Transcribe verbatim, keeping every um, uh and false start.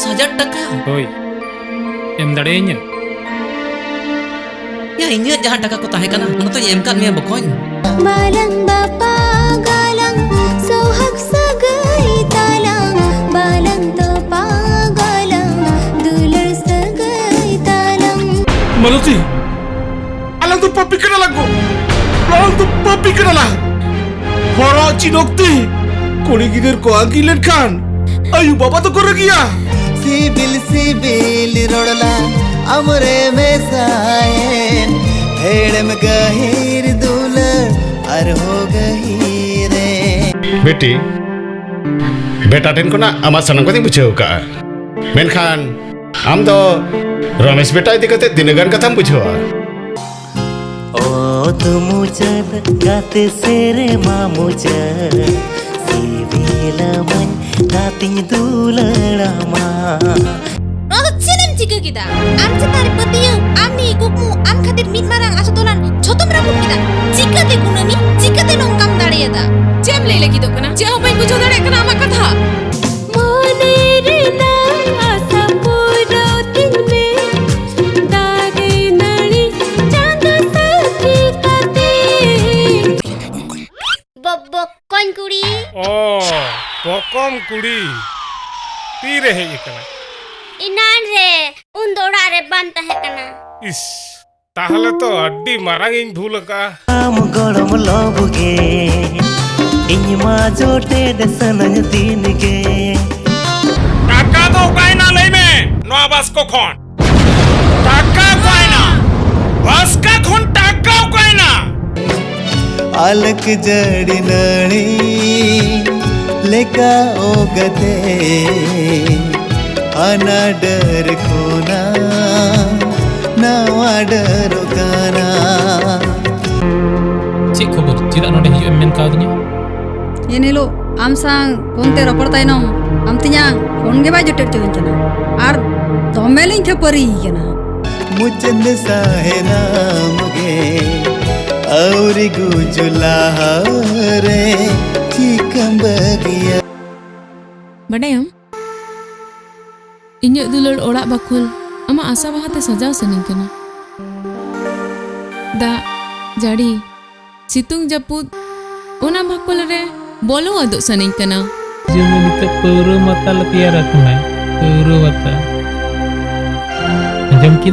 ᱦᱟᱡᱟᱨ ᱴᱟᱠᱟ? ᱦᱳᱭ, ᱮᱢ ᱫᱟᱲᱮᱭᱟᱹᱧᱟ? ᱭᱟ, ᱤᱧᱟᱹᱜ ᱡᱟᱦᱟᱸ ᱴᱟᱠᱟ ᱠᱚ ᱛᱟᱦᱮᱸ ᱠᱟᱱᱟ, ᱚᱱᱟ ᱛᱚᱧ ᱮᱢ ᱠᱟᱫ ᱢᱮᱭᱟ ᱵᱚᱠᱚᱧ᱾ ᱵᱟᱞᱟᱝ ᱵᱟᱯᱟ ᱜᱟᱞᱟᱝ, ᱥᱚᱦᱟᱜ ᱥᱟᱹᱜᱟᱹᱭ ᱛᱟᱞᱟᱝ, ᱵᱟᱞᱟᱝ ᱛᱚᱯᱟ ᱜᱟᱞᱟᱝ, ᱫᱩᱞᱟᱹᱲ ᱥᱟᱹᱜᱟᱹᱭ ᱛᱟᱞᱟᱝ᱾ ᱢᱟᱞᱚᱛᱤ, ᱟᱞᱟᱝ ᱫᱚ ᱯᱟᱯᱤ ᱠᱟᱱᱟ ᱞᱟᱝ ᱜᱚ᱾ ᱟᱞᱟᱝ ᱫᱚ ᱯᱟᱯᱤ ᱠᱟᱱᱟ ᱞᱟᱝ᱾ ᱦᱚᱲᱟᱜ ᱪᱤᱱ ᱚᱠᱛᱮ ᱠᱩᱲᱤ ᱜᱤᱫᱟᱹᱨ ᱠᱚ ᱟᱹᱜᱤᱨ ᱞᱮᱱᱠᱷᱟᱱ ᱟᱭᱩ ᱵᱟᱵᱟ ᱫᱚᱠᱚ ᱨᱟᱹᱜᱤᱭᱟ᱾ ᱥᱤᱵᱤᱞ ᱥᱤᱵᱤᱞ ᱨᱚᱲ ᱞᱟᱝ ᱟᱢᱨᱮ ᱢᱮᱥᱟᱭᱮᱱ, ᱦᱮᱲᱮᱢ ᱜᱟᱹᱦᱤᱨ ᱫᱩᱞᱟᱹᱲ ᱟᱨᱦᱚᱸ ᱜᱟᱹᱦᱤᱨᱮ᱾ ᱵᱤᱴᱤ, ᱵᱮᱴᱟ ᱴᱷᱮᱱ ᱠᱷᱚᱱᱟᱜ ᱟᱢᱟᱜ ᱥᱟᱱᱟᱢ ᱠᱟᱛᱷᱟᱧ ᱵᱩᱡᱷᱟᱹᱣ ᱠᱟᱜᱼᱟ, ᱢᱮᱱᱠᱷᱟᱱ ᱟᱢ ᱫᱚ ᱨᱚᱢᱮᱥ ᱵᱮᱴᱟ ᱤᱫᱤ ᱠᱟᱛᱮ ᱛᱤᱱᱟᱹᱜ ᱜᱟᱱ ᱠᱟᱛᱷᱟᱢ ᱵᱩᱡᱷᱟᱹᱣᱟ? ᱚᱛ ᱢᱩᱪᱟᱹᱫ ᱜᱟᱛᱮ ᱥᱮᱨᱢᱟ ᱢᱩᱪᱟᱹᱫ, ᱥᱤᱵᱤᱞᱟᱢᱟᱹᱧ ᱜᱟᱛᱮᱧ ᱫᱩᱞᱟᱹᱲᱟᱢᱟ᱾ ᱱᱚᱣᱟ ᱫᱚ ᱪᱮᱫ ᱮᱢ ᱪᱤᱠᱟᱹ ᱠᱮᱫᱟ? ᱟᱢ ᱪᱮᱛᱟᱱ ᱨᱮ ᱯᱟᱹᱛᱭᱟᱹᱣ, ᱟᱢ ᱱᱤᱭᱮ ᱠᱩᱠᱢᱩ, ᱟᱢ ᱠᱷᱟᱹᱛᱤᱨ ᱢᱤᱫ ᱢᱟᱨᱟᱝ ᱟᱥᱟ ᱛᱚᱞᱟᱱ ᱡᱷᱚᱛᱚᱢ ᱨᱟᱹᱯᱩᱫ ᱠᱮᱫᱟ᱾ ᱪᱤᱠᱟᱹᱛᱮ ᱠᱩᱱᱟᱹᱢᱤ, ᱪᱤᱠᱟᱹᱛᱮ ᱱᱚᱝᱠᱟᱢ ᱫᱟᱲᱮᱭᱟᱫᱟ? ᱪᱮᱫ ᱮᱢ ᱞᱟᱹᱭ ᱞᱟᱹᱜᱤᱫᱚᱜ ᱠᱟᱱᱟ? ᱪᱮᱫ ᱦᱚᱸ ᱵᱟᱹᱧ ᱵᱩᱡᱷᱟᱹᱣ ᱫᱟᱲᱮᱭᱟᱜ ᱠᱟᱱᱟ ᱟᱢᱟᱜ ᱠᱟᱛᱷᱟ᱾ ᱢᱚᱱᱮ ᱨᱮᱱᱟᱜ ᱟᱥᱟ ᱯᱩᱨᱟᱹᱣ ᱛᱤᱧ ᱢᱮ, ᱫᱟᱨᱮ ᱱᱟᱹᱲᱤ ᱪᱟᱸᱫᱚ ᱥᱟᱹᱠᱷᱤ ᱠᱟᱛᱮ᱾ ᱵᱚ-, ᱵᱚᱠᱚᱧ ᱠᱩᱲᱤ᱾ ᱚ, ᱵᱚᱠᱚᱢ ᱠᱩᱲᱤ᱾ ᱛᱤᱨᱮ ᱦᱮᱡ ᱟᱠᱟᱱᱟ? ᱮᱱᱟᱱ ᱨᱮ, ᱩᱱ ᱫᱚ ᱚᱲᱟᱜ ᱨᱮ ᱵᱟᱢ ᱛᱟᱦᱮᱸ ᱠᱟᱱᱟ᱾ ᱤᱥ, ᱛᱟᱦᱞᱮ ᱛᱚ ᱟᱹᱰᱤ ᱢᱟᱨᱟᱝ ᱤᱧ ᱵᱷᱩᱞ ᱟᱠᱟᱜᱼᱟ᱾ ᱟᱢ ᱜᱚᱲᱚᱢ ᱞᱚᱵ ᱜᱮ ᱤᱧ ᱢᱟ ᱡᱚᱴᱮᱫ ᱥᱟᱱᱟᱧ ᱫᱤᱱ ᱜᱮ᱾ ᱴᱟᱠᱟ ᱫᱚ ᱚᱠᱟᱭᱮᱱᱟ ᱞᱟᱹᱭ ᱢᱮ ᱱᱚᱣᱟ ᱵᱟᱥᱠᱚ ᱠᱷᱚᱱ? ᱴᱟᱠᱟ ᱚᱠᱟᱭᱮᱱᱟ? ᱵᱟᱥᱠᱟ ᱠᱷᱚᱱ ᱴᱟᱠᱟ ᱚᱠᱟᱭᱮᱱᱟ? ᱟᱞᱮᱠ ᱡᱟᱹᱲᱤ ᱱᱟᱹᱲᱤ ᱞᱮᱠᱟ ᱚᱜᱟᱛᱮ, ᱦᱟᱱᱟ ᱰᱟᱹᱨ ᱠᱷᱚᱱᱟᱜ ᱱᱟᱣᱟ ᱰᱟᱹᱨ ᱠᱟᱱᱟ᱾ ᱪᱮᱫ ᱠᱷᱚᱵᱚᱨ? ᱪᱮᱫᱟᱜ ᱱᱚᱰᱮ ᱦᱤᱡᱩᱜ ᱮᱢ ᱢᱮᱱ ᱠᱟᱣᱫᱤᱧᱟ? ᱮᱱ ᱦᱤᱞᱳᱜ ᱟᱢ ᱥᱟᱶ ᱯᱷᱳᱱ ᱛᱮ ᱨᱚᱯᱚᱲ ᱛᱟᱭᱱᱚᱢ ᱟᱢ ᱛᱤᱧᱟᱝ ᱯᱷᱳᱱ ᱜᱮ ᱵᱟᱭ ᱡᱚᱴᱮᱫ ᱦᱚᱪᱚᱣᱟᱹᱧ ᱠᱟᱱᱟ ᱟᱨ ᱫᱚᱢᱮ ᱞᱤᱧ ᱠᱷᱟᱹᱯᱟᱹᱨᱤ ᱠᱟᱱᱟ᱾ ᱢᱩᱪᱟᱹᱫ ᱥᱟᱦᱮᱱᱟᱢ ᱜᱮ ᱟᱹᱣᱨᱤ ᱜᱩᱡᱩᱜ ᱞᱟᱦᱟᱨᱮ ᱪᱤᱠᱟᱹᱢ ᱵᱟᱹᱜᱤᱭᱟ? ᱵᱟᱰᱟᱭᱟᱢ, ᱤᱧᱟᱹᱜ ᱫᱩᱞᱟᱹᱲ ᱚᱲᱟᱜ ᱵᱟᱠᱷᱳᱞ ᱟᱢᱟᱜ ᱟᱥᱟ ᱵᱟᱦᱟ ᱛᱮ ᱥᱟᱡᱟᱣ ᱥᱟᱱᱟᱧ ᱠᱟᱱᱟ᱾ ᱫᱟᱜ, ᱡᱟᱹᱲᱤ, ᱥᱤᱛᱩᱝ ᱡᱟᱹᱯᱩᱫ, ᱚᱱᱟ ᱵᱟᱠᱷᱳᱞ ᱨᱮ ᱵᱚᱞᱚ ᱟᱫᱚᱜ ᱥᱟᱱᱟᱧ ᱠᱟᱱᱟ᱾ ᱡᱮᱢᱚᱱ ᱱᱤᱛᱚᱜ ᱯᱟᱹᱣᱨᱟᱹ ᱢᱟᱛᱟᱞ ᱛᱮᱭᱟᱨ ᱟᱠᱟᱱᱟᱭ, ᱯᱟᱹᱣᱨᱟᱹ ᱢᱟᱛᱟᱞ᱾ ᱟᱸᱡᱚᱢ ᱠᱮᱫᱟ?